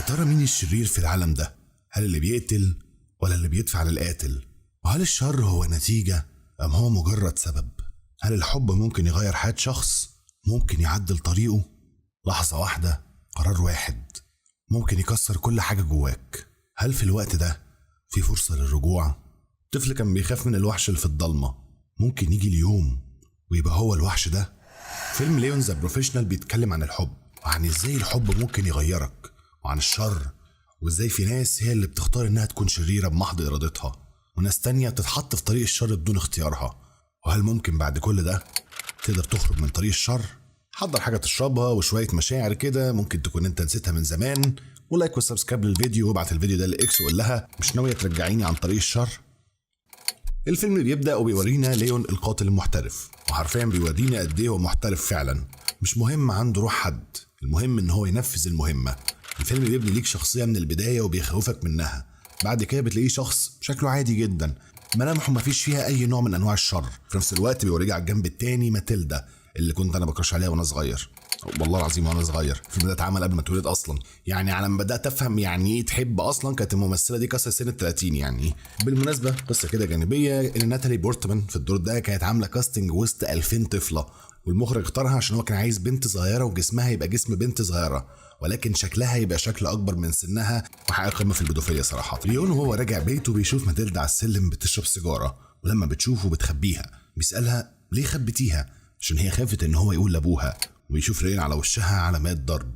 ترى مين الشرير في العالم ده؟ هل اللي بيقتل ولا اللي بيدفع للقاتل؟ وهل الشر هو نتيجة أم هو مجرد سبب؟ هل الحب ممكن يغير حياة شخص؟ ممكن يعدل طريقه؟ لحظة واحدة، قرار واحد ممكن يكسر كل حاجة جواك. هل في الوقت ده في فرصة للرجوع؟ طفل كان بيخاف من الوحش اللي في الضلمة، ممكن يجي اليوم ويبقى هو الوحش ده. فيلم ليون The Professional بيتكلم عن الحب، وعن ازاي الحب ممكن يغيرك، وعن الشر، وازاي في ناس هي اللي بتختار انها تكون شريرة بمحض ارادتها، وناس تانية بتتحط في طريق الشر بدون اختيارها. وهل ممكن بعد كل ده تقدر تخرج من طريق الشر؟ حضر حاجة تشربها وشوية مشاعر كده ممكن تكون انت نسيتها من زمان، و like و subscribe للفيديو، وابعت الفيديو ده ل ex وقول لها مش ناوية ترجعيني عن طريق الشر. الفيلم بيبدأ وبيورينا ليون القاتل المحترف، وحرفيا بيورينا قد ايه هو محترف فعلا. مش مهم عنده روح حد، المهم ان هو ينفذ المهمة. الفيلم بيبني ليك شخصية من البداية وبيخوفك منها، بعد كده بتلاقيه شخص شكله عادي جدا، ملامحه مفيش فيها اي نوع من انواع الشر. في نفس الوقت بيوريك على الجنب التاني ماتيلدا اللي كنت انا ب crush عليها وانا صغير، والله العظيم وانا صغير. الفيلم ده اتعمل قبل ما اتولد اصلا، يعني على ما بدات افهم يعني ايه تحب اصلا كانت الممثلة دي كسر سن ال 30 يعني. بالمناسبة قصة كده جانبيه، ان ناتالي بورتمان في الدور ده كانت عامله casting وسط 2000 طفله، والمخرج اختارها عشان هو كان عايز بنت صغيرة وجسمها يبقى جسم بنت صغيرة، ولكن شكلها يبقى شكل اكبر من سنها، وحقق قمة في البيدوفيليا صراحة. ليون وهو راجع بيته بيشوف ماتيلدا على السلم بتشرب سيجارة، ولما بتشوفه بتخبيها، بيسالها ليه خبيتيها؟ عشان هي خافت ان هو يقول لابوها. ويشوف ليون على وشها علامات ضرب،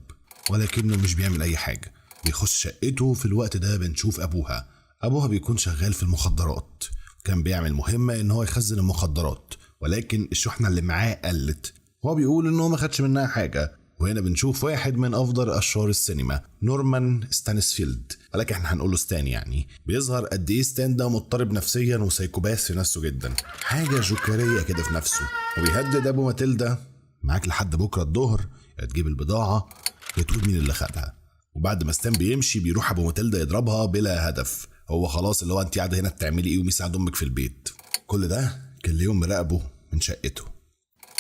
ولكنه مش بيعمل اي حاجة. بيخش شقته. في الوقت ده بنشوف ابوها. ابوها بيكون شغال في المخدرات، كان بيعمل مهمة ان هو يخزن المخدرات، ولكن الشحنة اللي معاه قلت، هو بيقول ان هو ما خدش منها حاجة. وهنا بنشوف واحد من افضل اشرار السينما، نورمان ستانسفيلد، ولكن احنا هنقوله ستان يعني. بيظهر قد ايه ستان ده مضطرب نفسيا و psychopath في نفسه جدا، حاجة جوكريه كده في نفسه. وبيهدد ابو ماتيلدا، معاك لحد بكره الظهر يا تجيب البضاعة يا تقول مين اللي خدها. وبعد ما ستان بيمشي بيروح ابو ماتيلدا يضربها بلا هدف، هو خلاص اللي هو انت قاعدة هنا بتعملي ايه وميس عند امك في البيت. كل ده كان ليون مراقبة من شقته.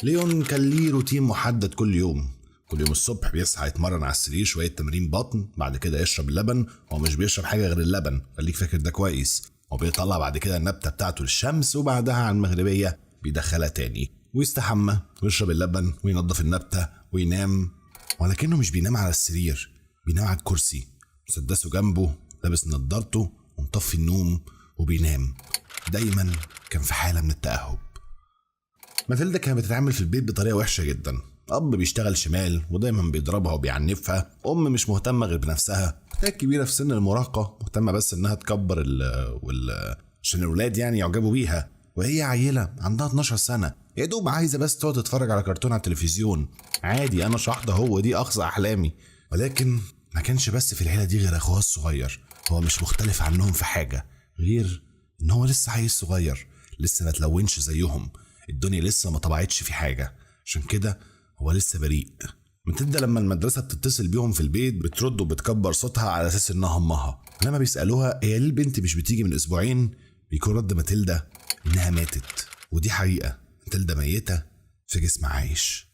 ليون كان ليه روتين محدد كل يوم. كل يوم الصبح بيصحى يتمرن على السرير شوية تمرين بطن، بعد كده يشرب اللبن. هو مش بيشرب حاجة غير اللبن، خليك فاكر ده كويس. وبيطلع بعد كده النبتة بتاعته للشمس، وبعدها على المغربية بيدخلها تاني ويستحمى ويشرب اللبن وينظف النبتة وينام. ولكنه مش بينام على السرير، بينام على الكرسي، مسدسه جنبه، لابس نضارته ومطفي النوم وبينام. دايما كان في حالة من التأهب. ماتيلدا كانت بتتعامل في البيت بطريقة وحشة جدا. أب بيشتغل شمال ودايما بيضربها وبيعنفها، أم مش مهتمة غير بنفسها، أختها الكبيرة في سن المراهقة مهتمة بس إنها تكبر عشان الولاد يعني يعجبوا بيها، وهي عيلة عندها 12 سنة يا دوب عايزة بس تقعد تتفرج على كرتون على التلفزيون عادي، أنا شحطة هو دي أقصى أحلامي. ولكن ما كانش بس في العيلة دي غير أخوها الصغير، هو مش مختلف عنهم في حاجة غير إن هو لسه عيل صغير، لسه ما تلونش زيهم، الدنيا لسه ما طبعتش في حاجة، عشان كده هو لسه بريء. ماتيلدا لما المدرسة بتتصل بيهم في البيت بترد وبتكبر صوتها على أساس إنها أمها. لما بيسألوها هي ليه البنت مش بتيجي من أسبوعين، بيكون رد ماتيلدا إنها ماتت. ودي حقيقة، ماتيلدا ميتة في جسم عايش.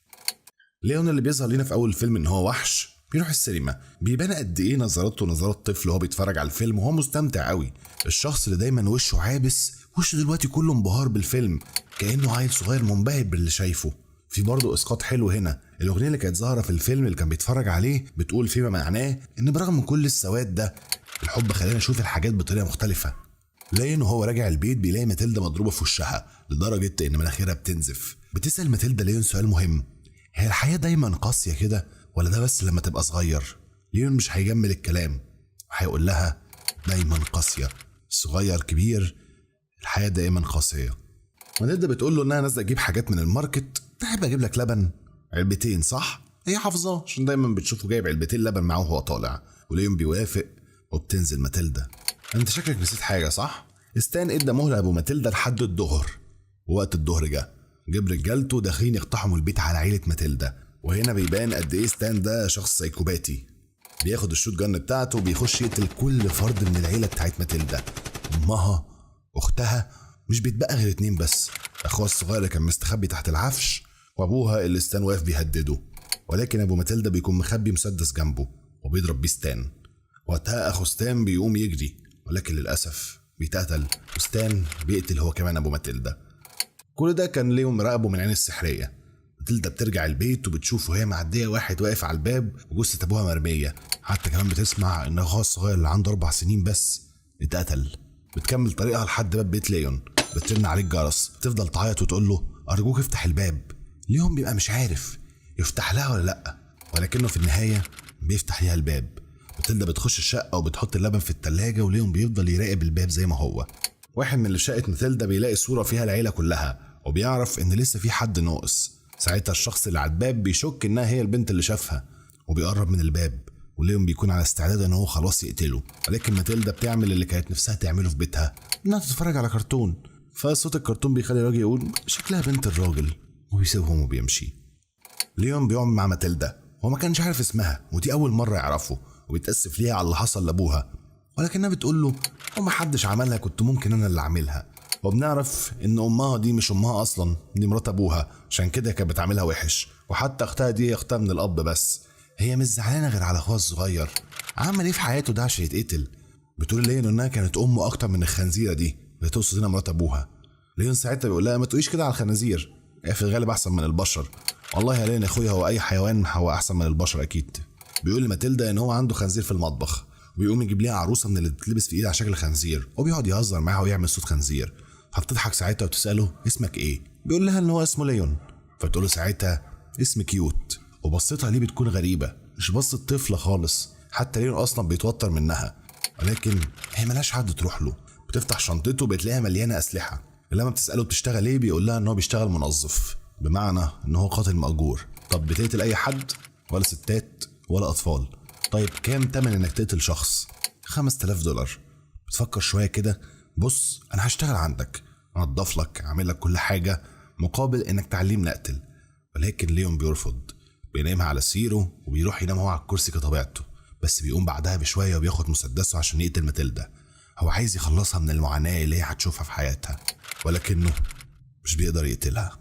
ليون اللي بيظهر لنا في أول فيلم إن هو وحش بيروح السينما، بيبان قد إيه نظراته نظرات طفل وهو بيتفرج على الفيلم وهو مستمتع قوي. الشخص اللي دايما وشه عابس، وشه دلوقتي كله انبهار بالفيلم، كأنه عيل صغير منبهر باللي شايفه. في برضه اسقاط حلو هنا، الاغنية اللي كانت ظاهره في الفيلم اللي كان بيتفرج عليه بتقول فيما معناه ان برغم كل السواد ده الحب خلانا نشوف الحاجات بطريقة مختلفة. لين وهو راجع البيت بيلاقي ماتيلدا مضروبة في وشها لدرجة ان مناخيرها بتنزف. بتسال ماتيلدا ليون سؤال مهم، هي الحياة دايما قاسية كده ولا ده بس لما تبقى صغير؟ ليون مش هيجمل الكلام، هيقول لها دايما قاسية، صغير كبير الحياة دايما قاسية. ماتيلدا بتقول له انها نازله تجيب حاجات من ال market، تحب اجيب لك لبن؟ علبتين صح؟ هي حافظاه عشان دايما بتشوفه جايب علبتين لبن معاه وهو طالع. وليون بيوافق وبتنزل ماتيلدا. انت شكلك نسيت حاجة صح؟ ستان ادى مهله ابو ماتيلدا لحد الظهر، ووقت الظهر جه، جاب رجالته داخلين يقتحموا البيت على عيله ماتيلدا. وهنا بيبان قد ايه ستان ده شخص سايكوباتي، بياخد ال shotgun بتاعته وبيخش يقتل كل فرد من العيلة بتاعت ماتيلدا، امها، اختها، مش بيتبقى غير 2 بس، اخوها الصغير اللي كان مستخبي تحت العفش وابوها اللي ستان واقف بيهدده. ولكن ابو ماتيلدا بيكون مخبي مسدس جنبه وبيضرب بيه ستان. وقتها اخو ستان بيقوم يجري، ولكن للاسف بيتقتل، وستان بيقتل هو كمان ابو ماتيلدا. كل ده كان ليون مراقبة من عين السحريه. ماتيلدا بترجع البيت وبتشوف وهي معدية واحد واقف على الباب وجثه ابوها مرمية، حتى كمان بتسمع ان اخوها الصغير اللي عنده 4 سنين بس اتقتل. بتكمل طريقها لحد باب بيت ليون، بترن عليه الجرس، تفضل تعيط وتقول له ارجوك افتح الباب. ليون بيبقى مش عارف يفتح لها ولا لا، ولكنه في النهاية بيفتح ليها الباب. ماتيلدا بتخش الشقة وبتحط اللبن في التلاجة، وليون بيفضل يراقب الباب زي ما هو. واحد من اللي في شقه ماتيلدا بيلاقي صوره فيها العيلة كلها، وبيعرف ان لسه في حد ناقص. ساعتها الشخص اللي على الباب بيشك انها هي البنت اللي شافها، وبيقرب من الباب، وليون بيكون على استعداد ان هو خلاص يقتله. ولكن ماتيلدا بتعمل اللي كانت نفسها تعمله في بيتها، انها تتفرج على كرتون. فصوت الكرتون بيخلي الراجل يقول شكلها بنت الراجل، وبيسيبهم وبيمشي. ليون بيقعد مع ماتيلدا، هو ما كانش عارف اسمها ودي اول مرة يعرفه، وبيتاسف ليها على اللي حصل لابوها، ولكنها بتقول له وما حدش عملها، كنت ممكن انا اللي اعملها. وبنعرف ان امها دي مش امها اصلا، دي مرات ابوها، عشان كده كانت بتعملها وحش، وحتى اختها دي اختها من الاب بس. هي مش زعلانة غير على اخوها الصغير، عمل ايه في حياته ده عشان يتقتل؟ بتقول ليون انها كانت امه اكتر من الخنزيره دي، بتقصد هنا مرات ابوها. ليون ساعتها بيقول لها ما تقوليش كده على الخنازير، هي في الغالب احسن من البشر. والله يا ليون اخويا هو اي حيوان هو احسن من البشر اكيد. بيقول لماتيلدا ان هو عنده خنزير في المطبخ، وبيقوم يجيب ليها عروسه من اللي بتلبس في ايدها على شكل خنزير، وبيقعد يهزر معاها ويعمل صوت خنزير. فبتضحك ساعتها وتساله اسمك ايه؟ بيقول لها ان هو اسمه ليون. فتقول له ساعتها اسم cute، وبصتها ليه بتكون غريبة، مش بصة طفله خالص، حتى ليون اصلا بيتوتر منها. ولكن هي ملهاش حد تروح له. بتفتح شنطته بتلاقيها مليانة اسلحة. لما بتساله بتشتغل ايه بيقول لها ان هو بيشتغل منظف، بمعنى ان هو قاتل مأجور. طب بتقتل اي حد؟ ولا ستات ولا اطفال. طيب كام تمن انك تقتل شخص؟ $5000. بتفكر شوية كده، بص انا هشتغل عندك، انضف لك، اعمل لك كل حاجة مقابل انك تعلمني اقتل. ولكن ليون بيرفض، بينامها على سريره وبيروح ينام هو على الكرسي كطبيعته، بس بيقوم بعدها بشوية وبياخد مسدسه عشان يقتل ماتيلدا. هو عايز يخلصها من المعاناة اللي هي هتشوفها في حياتها، ولكنه مش بيقدر يقتلها.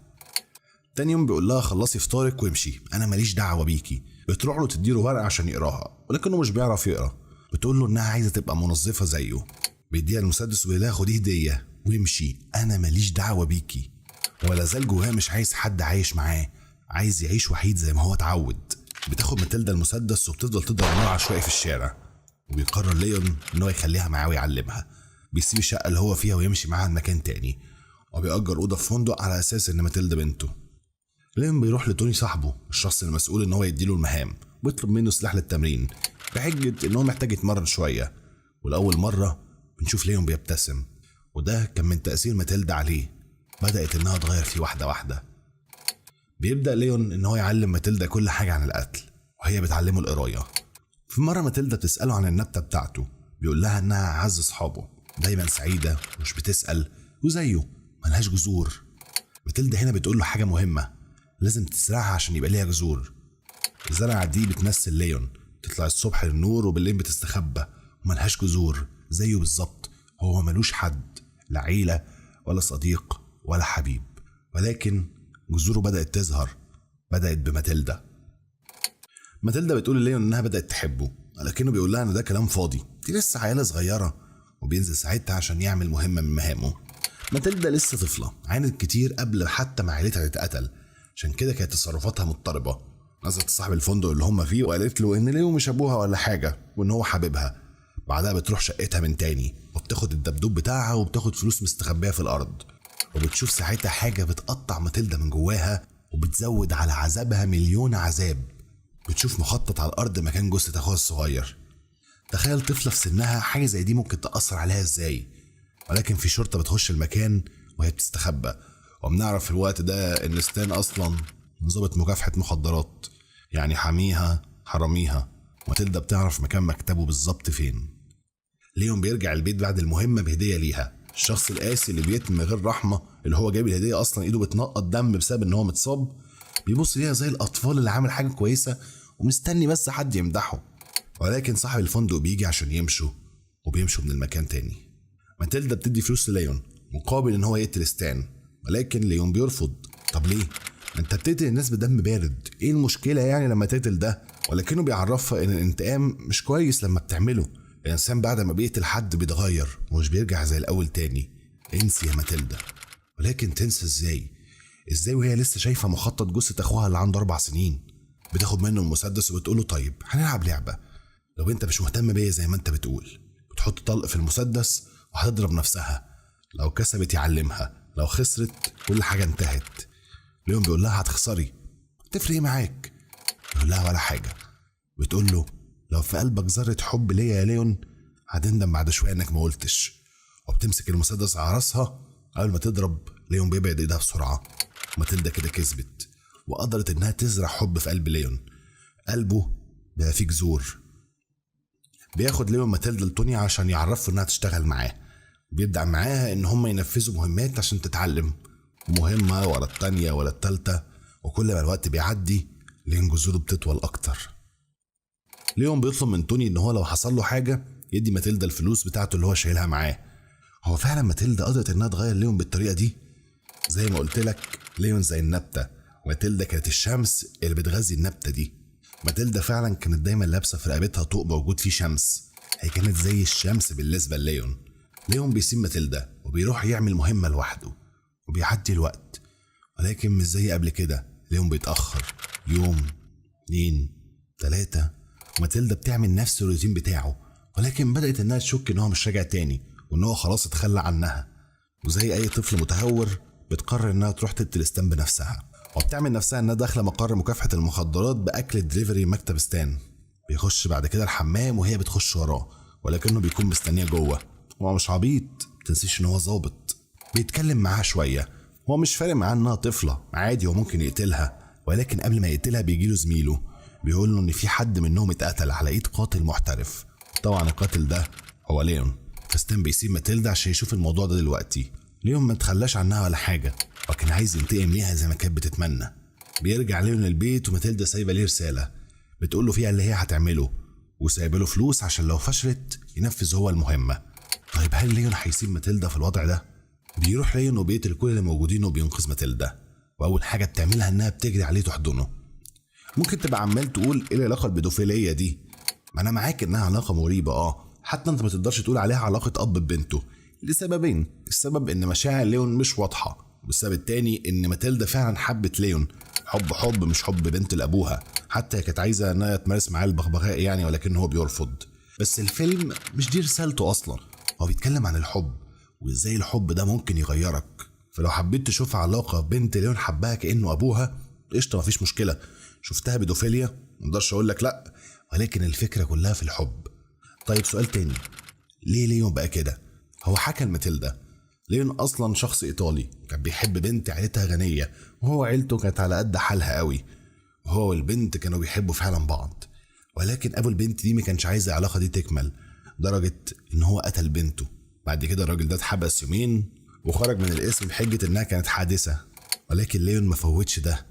تاني يوم بيقول لها خلصي فطارك وامشي، انا ماليش دعوه بيكي. بتروح له تديله ورقة عشان يقراها، ولكنه مش بيعرف يقرا. بتقول له انها عايزه تبقى منظفه زيه. بيديها المسدس وبيقول لها خديه هديه وامشي، انا ماليش دعوه بيكي. ولا زال جواه مش عايز حد عايش معاه، عايز يعيش وحيد زي ما هو اتعود. بتاخد ماتيلدا المسدس وبتفضل تضرب نار عشوائي في الشارع، وبيقرر ليون ان هو يخليها معاه ويعلمها. بيسيب الشقة اللي هو فيها ويمشي معاها لمكان تاني، وبيأجر اوضة في فندق على اساس ان ماتيلدا بنته. ليون بيروح لتوني صاحبه، الشخص المسؤول ان هو يديله المهام، ويطلب منه سلاح للتمرين بحجة ان هو محتاج يتمرن شوية. ولاول مرة بنشوف ليون بيبتسم، وده كان من تاثير ماتيلدا عليه، بدات انها تغير فيه واحدة واحدة. بيبدا ليون ان هو يعلم ماتيلدا كل حاجة عن القتل، وهي بتعلمه القراية. في مرة ماتيلدا بتساله عن النبتة بتاعته، بيقول لها انها اعز اصحابه، دايما سعيدة ومش بتسال، وزيه ملهاش جذور. ماتيلدا هنا بتقول له حاجة مهمة، لازم تزرعها عشان يبقى ليها جذور. الزرعه دي بتمثل ليون، تطلع الصبح للنور وبالليل بتستخبى وملهاش جذور زيه بالظبط. هو ملوش حد، لا عيله ولا صديق ولا حبيب، ولكن جذوره بدأت تظهر، بدأت بماتيلدا. ماتيلدا بتقول لليون انها بدأت تحبه، لكنه بيقول لها ان ده كلام فاضي، دي لسه عيلة صغيرة. وبينزل ساعتها عشان يعمل مهمة من مهامه. ماتيلدا لسه طفلة، عانت كتير قبل حتى ما عيلتها تتقتل، عشان كده كانت تصرفاتها مضطربة. نزلت صاحب الفندق اللي هم فيه وقالت له ان ليون مش ابوها ولا حاجة، وان هو حبيبها. بعدها بتروح شقتها من تاني، وبتاخد الدبدوب بتاعها وبتاخد فلوس مستخبية في الأرض. وبتشوف ساعتها حاجة بتقطع ماتيلدا من جواها وبتزود على عذابها مليون عذاب. بتشوف مخطط على الأرض مكان جثة أخوها الصغير. تخيل طفلة في سنها حاجة زي دي ممكن تأثر عليها ازاي. ولكن في شرطة بتخش المكان وهي بتستخبى، وبنعرف في الوقت ده إن ستان أصلا ضابط مكافحة مخدرات، يعني حاميها حراميها. ماتيلدا بتعرف مكان مكتبه بالظبط فين. ليون بيرجع البيت بعد المهمة بهدية ليها. الشخص القاسي اللي بيتم غير رحمة، اللي هو جايب الهدية أصلا إيده بتنقط دم بسبب إن هو متصاب، بيبص ليها زي الأطفال اللي عامل حاجة كويسة ومستني بس حد يمدحه. ولكن صاحب الفندق بيجي عشان يمشوا، وبيمشوا من المكان تاني. ماتيلدا بتدي فلوس لليون مقابل إن هو يقتل ستان، ولكن ليون بيرفض. طب ليه؟ ما انت بتقتل الناس بدم بارد، ايه المشكلة يعني لما تقتل ده؟ ولكنه بيعرفها ان الانتقام مش كويس لما بتعمله، الانسان بعد ما بيقتل حد بيتغير ومش بيرجع زي الاول تاني. انسي يا ماتيلدا. ولكن تنسى ازاي؟ ازاي وهي لسه شايفه مخطط جثة اخوها اللي عنده 4 سنين؟ بتاخد منه المسدس وبتقوله طيب هنلعب لعبه، لو انت مش مهتم بيا زي ما انت بتقول. بتحط طلق في المسدس وهتضرب نفسها، لو كسبت يعلمها، لو خسرت كل حاجة انتهت. ليون بيقول لها هتخسري، تفرق ايه معاك؟ بيقول لها ولا حاجة. بتقول له لو في قلبك ذره حب ليا يا ليون هتندم بعد شوية انك ما قلتش. وبتمسك المسدس على راسها قبل ما تضرب. ليون بيبعد ايدها بسرعة. ماتيلدا كده كسبت وقدرت انها تزرع حب في قلب ليون. قلبه بقى فيه جذور. بياخد ليون ماتيلدا لتوني عشان يعرفه انها تشتغل معاه. بيبدأ معاها ان هم ينفذوا مهمات عشان تتعلم، مهمة ورا التانية ورا التالتة، وكل ما الوقت بيعدي ليون جذوره بتطول اكتر. ليون بيطلب من توني ان هو لو حصل له حاجة يدي ماتيلدا الفلوس بتاعته اللي هو شايلها معاه. هو فعلا ماتيلدا قدرت انها تغير ليون بالطريقة دي؟ زي ما قلت لك ليون زي النبتة، ماتيلدا كانت الشمس اللي بتغذي النبتة دي. ماتيلدا فعلا كانت دايما لابسة في رقبتها طوق موجود فيه شمس، هي كانت زي الشمس بالنسبة لليون. ليون بيسيب ماتيلدا وبيروح يعمل مهمة لوحده، وبيعدي الوقت، ولكن مش زي قبل كده. ليون بيتأخر يوم، 2، 3. ماتيلدا بتعمل نفس الروتين بتاعه، ولكن بدأت انها تشك ان هو مش راجع تاني وان هو خلاص اتخلى عنها. وزي اي طفل متهور بتقرر انها تروح تقتل ستان بنفسها، وبتعمل نفسها انها داخله مقر مكافحة المخدرات باكل دليفري مكتب ستان. بيخش بعد كده الحمام وهي بتخش وراه، ولكنه بيكون مستنيه جوه. هو مش عبيط، متنسيش ان هو ظابط. بيتكلم معاها شوية، هو مش فارق معاه انها طفله، عادي هو ممكن يقتلها. ولكن قبل ما يقتلها بيجيله زميله بيقول له ان في حد منهم اتقتل على ايد قاتل محترف. طبعا القاتل ده هو ليون. فستان بيسيب ماتيلدا عشان يشوف الموضوع ده دلوقتي. ليون ما تخلاش عنها ولا حاجة، وكان عايز ينتقم ليها زي ما كانت بتتمنى. بيرجع ليون البيت وماتيلدا سايبه ليه رسالة بتقول له فيها اللي هي هتعمله، وسايبه له فلوس عشان لو فشلت ينفذ هو المهمة. طيب هل ليون هيسيب ماتيلدا في الوضع ده؟ بيروح ليون وبيقتل كل اللي موجودين وبينقذ ماتيلدا، واول حاجة بتعملها انها بتجري عليه تحضنه. ممكن تبقى عمال تقول ايه العلاقة البيدوفيليه دي؟ ما انا معاك انها علاقة مريبه، حتى انت ما تقدرش تقول عليها علاقة اب ببنته، لسببين. السبب ان مشاعر ليون مش واضحة، والسبب التاني ان ماتيلدا فعلا حبت ليون حب حب مش حب بنت لابوها، حتى كانت عايزه انها تمارس معاه البغبغاء يعني، ولكن هو بيرفض. بس الفيلم مش دي رسالته اصلا، هو بيتكلم عن الحب وازاي الحب ده ممكن يغيرك. فلو حبيت تشوف علاقة بنت ليون حبها كانه ابوها قشطه، مفيش مشكلة. شفتها بيدوفيليا مقدرش اقول لك لا، ولكن الفكرة كلها في الحب. طيب سؤال تاني، ليه ليون بقى كده؟ هو حكى لماتيلدا ليون اصلا شخص ايطالي كان بيحب بنت عيلتها غنية، وهو عيلته كانت على قد حالها قوي، وهو والبنت كانوا بيحبوا فعلا بعض، ولكن ابو البنت دي ما كانش عايز العلاقة دي تكمل، لدرجة ان هو قتل بنته. بعد كده الراجل ده اتحبس يومين وخرج من القسم بحجة انها كانت حادثه، ولكن ليون ما فوتش ده،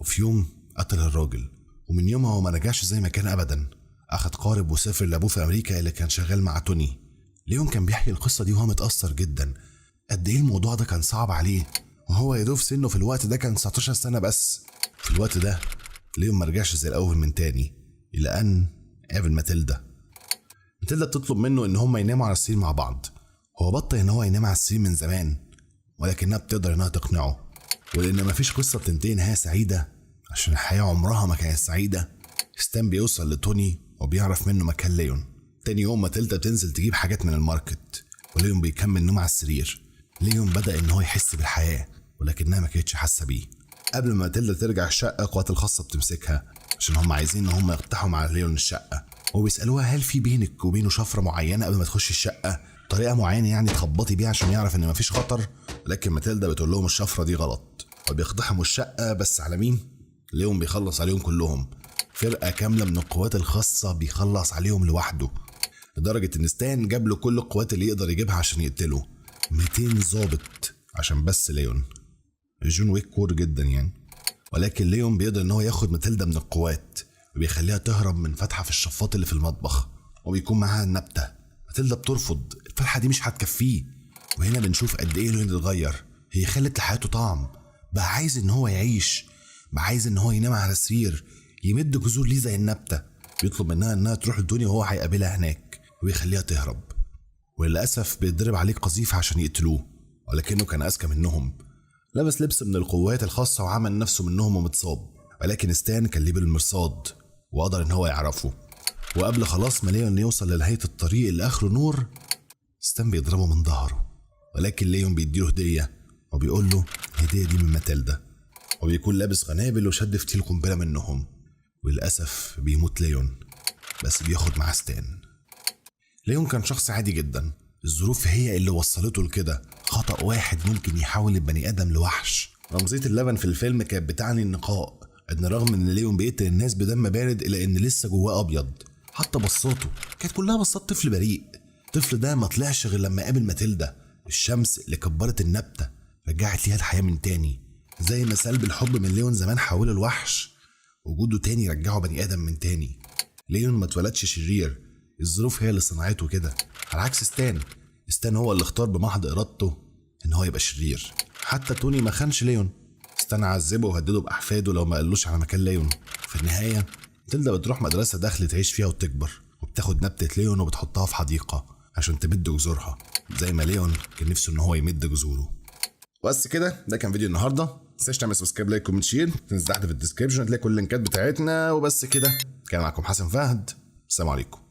وفي يوم قتل الراجل، ومن يومها هو ما رجعش زي ما كان ابدا. اخد قارب وسافر لابوه في امريكا اللي كان شغال مع توني. ليون كان بيحكي القصة دي وهو متاثر جدا، قد ايه الموضوع ده كان صعب عليه، وهو يدوب سنة في الوقت ده كان 19 سنة بس. في الوقت ده ليون ما رجعش زي الاول من تاني، الى ان قابل ماتيلدا. ماتيلدا بتطلب منه ان هما يناموا على السرير مع بعض. هو بطل ان هو ينام على السرير من زمان، ولكنها بتقدر انها تقنعه. ولان مفيش قصة بتنتهي نهاية سعيدة، عشان الحياة عمرها ما كانت سعيدة، ستان بيوصل لتوني وبيعرف منه مكان ليون. تاني يوم ماتيلدا بتنزل تجيب حاجات من ال market، وليون بيكمل نوم على السرير. ليون بدأ ان هو يحس بالحياة، ولكنها ما كانتش حاسه بيه. قبل ما ماتيلدا ترجع الشقة القوات الخاصة بتمسكها، عشان هم عايزين ان هم يقتحموا على ليون الشقة، وبيسالوها هل في بينك وبينه شفرة معينة قبل ما تخش الشقة، طريقه معينة يعني تخبطي بيها عشان يعرف ان مفيش خطر. لكن ماتيلدا بتقول لهم الشفرة دي غلط، وبيقتحموا الشقة. بس على مين؟ ليون بيخلص عليهم كلهم، فرقه كاملة من القوات الخاصة بيخلص عليهم لوحده، لدرجة ان ستان جاب له كل القوات اللي يقدر يجيبها عشان يقتله، 200 ظابط عشان بس ليون. جون ويك كور جدا يعني. ولكن ليون بيقدر ان هو ياخد ماتيلدا من القوات، وبيخليها تهرب من فتحه في الشفاط اللي في المطبخ، وبيكون معاها النبتة. ماتيلدا بترفض، الفتحة دي مش هتكفيه. وهنا بنشوف قد ايه ليون اتغير، هي خلت لحياته طعم، بقى عايز ان هو يعيش، بقى عايز ان هو ينام على سرير، يمد جذور ليه زي النبتة. بيطلب منها انها تروح لتوني وهو هيقابلها هناك. وبيخليها تهرب، وللأسف بيتضرب عليه قذيفة عشان يقتلوه، ولكنه كان أذكى منهم، لبس لبس من القوات الخاصة وعمل نفسه منهم ومتصاب، ولكن ستان كان ليه بالمرصاد وقدر إن هو يعرفه. وقبل خلاص ما ليون يوصل لنهاية الطريق اللي آخره نور، ستان بيضربه من ظهره، ولكن ليون بيديله هدية وبيقول له الهدية دي من ماتيلدا، وبيكون لابس قنابل وشد فتيل قنبلة منهم، وللأسف بيموت ليون، بس بياخد معاه ستان. ليون كان شخص عادي جدا، الظروف هي اللي وصلته لكده. خطأ واحد ممكن يحول البني آدم لوحش. رمزية اللبن في الفيلم كانت بتعني النقاء، ان رغم ان ليون بيقتل الناس بدم بارد الا ان لسه جواه ابيض. حتى بصاته كانت كلها بصات طفل بريء. الطفل ده ما طلعش غير لما قابل ماتيلدا، الشمس اللي كبرت النبتة رجعت ليها الحياة من تاني. زي ما سلب الحب من ليون زمان حوله لوحش، وجوده تاني رجعه بني آدم من تاني. ليون ما اتولدش شرير، الظروف هي اللي صنعته كده، على عكس ستان. ستان هو اللي اختار بمحض ارادته ان هو يبقى شرير. حتى توني ما خانش ليون، ستان عذبه وهدده باحفاده لو ما قالوش على مكان ليون. في النهاية ماتيلدا بتروح مدرسه داخل تعيش فيها وتكبر، وبتاخد نبته ليون وبتحطها في حديقة عشان تمد جذورها زي ما ليون كان نفسه ان هو يمد جذوره. بس كده، ده كان فيديو النهارده. ما تنساش تعمل subscribe، like، comment، share. تنزل تحت في ال description هتلاقي كل اللينكات بتاعتنا. وبس كده، كان معاكم حسن فهد، السلام عليكم.